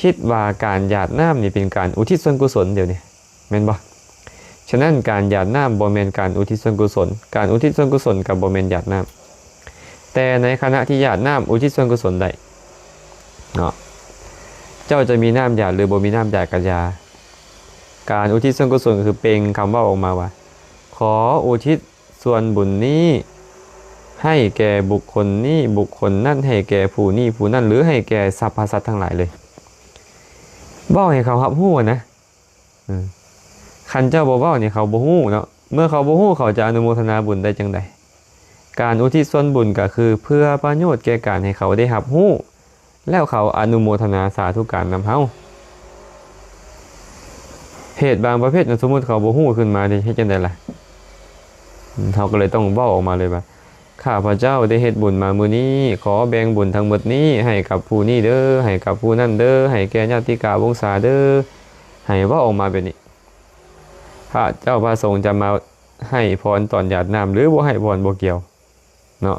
ຄິດວ່າການຢາດນ້ຳນີ້ເປັນການອຸທິດສ່ວນກຸສົນ ດຽວນີ້ແມ່ນບໍ່? ສະນັ້ນການຢາດນ້ຳບໍ່ແມ່ນການອຸທິດສ່ວນກຸສົນ, ການອຸທິດສ່ວນກຸສົນກໍບໍ່ແມ່ນຢາດນ້ຳ. ແຕ່ໃນຂະນະທີ່ຢາດນ້ຳອຸທິດສ່ວນກຸສົນໄດ້ເນາະ, ເຈົ້າຈະມີນ້ຳຢາດ ຫຼື ບໍ່ມີນ້ຳຢາດກໍຢ່າ, ການອຸທິດສ່ວນກຸສົນກໍຄືເປັ່ງຄຳເວົ້າອອກມາວ່າ ຂໍອຸທິດສ່ວນບຸນນີ້ໃຫ້ແກ່ບຸກຄົນນີ້, ບຸກຄົນນັ້ນໃຫ້ແກ່ຜູ້ນີ້ຜູ້ນັ້ນ ຫຼື ໃຫ້ແກ່ສັບພະສັດທັງຫຼາຍເລີຍ. ເວົ້າໃຫ້ເຂົາຮັບຮູ້ນະ. ເອີ ຄັນເຈົ້າບໍ່ເວົ້ານີ້ເຂົາບໍ່ຮູ້ເນາະ, ເມື່ອເຂົາບໍ່ຮູ້ເຂົາຈະອະນຸໂມທະນາບຸນໄດ້ຈັ່ງໃດ? ການອຸທິດສ່ວນບຸນກໍຄືເພື່ອປະໂຫຍດແກ່ການໃຫ້ເຂົາໄດ້ຮັບຮູ້ ແລ້ວເຂົາອະນຸໂມທະນາສາທຸການນຳເຮົາ. ເພດບາງປະເພດນະ ສົມມຸດເຂົາບໍ່ຮູ້ຂຶ້ນມາເດ ເຮັດຈັ່ງໃດລະ? ເຮົາກໍເລີຍຕ້ອງເວົ້າອອກມາເລີຍວ່າ ຂ້າພະເຈົ້າໄດ້ເຮັດບຸນມາມື້ນີ້, ຂໍແບ່ງບຸນທັງໝົດນີ້ໃຫ້ກັບຜູ້ນີ້ເດີ, ໃຫ້ກັບຜູ້ນັ້ນເດີ, ໃຫ້ແກ່ຍາດຕິກາວົງສາເດີ, ໃຫ້ເວົ້າອອກມາແບບນີ້. ພະເຈົ້າພະສົງຈະມາໃຫ້ພອນຕອນຢາດນ້ຳ ຫຼື ບໍ່ໃຫ້ພອນບໍ່ກ່ຽວເນາະ,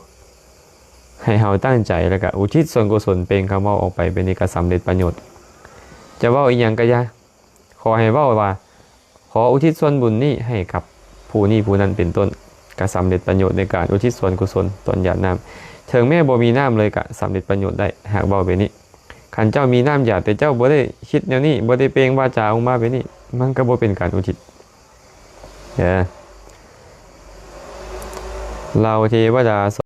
ໃຫ້ເຮົາຕັ້ງໃຈ ແລ້ວກະອຸທິດສ່ວນກຸສົນ ເປັ່ງຄຳເວົ້າອອກໄປແບບນີ້ ກະສຳເລັດປະໂຫຍດ. ຈະເວົ້າອີ່ຫຍັງກະຢ່າ ຂໍໃຫ້ເວົ້າວ່າ ຂໍອຸທິດສ່ວນບຸນນີ້ໃຫ້ກັບຜູ້ນີ້ຜູ້ນັ້ນເປັນຕົ້ນ, ກະສຳເລັດປະໂຫຍດໃນການອຸທິດສ່ວນກຸສົນຕອນຢາດນ້ຳ. ເຖິງແມ້ບໍ່ມີນ້ຳເລີຍກະສຳເລັດປະໂຫຍດໄດ້ ຫາກເວົ້າແບບນີ້. ຄັນເຈົ້າມີນ້ຳຢາດ ແຕ່ເຈົ້າບໍ່ໄດ້ຄິດແນວນີ້, ບໍ່ໄດ້ເປັ່ງວາຈາອອກມາແບບນີ້, ມັນກໍບໍ່ເປັນການອຸທິດ. ເອີ ເຫຼົ່າເທວະດາ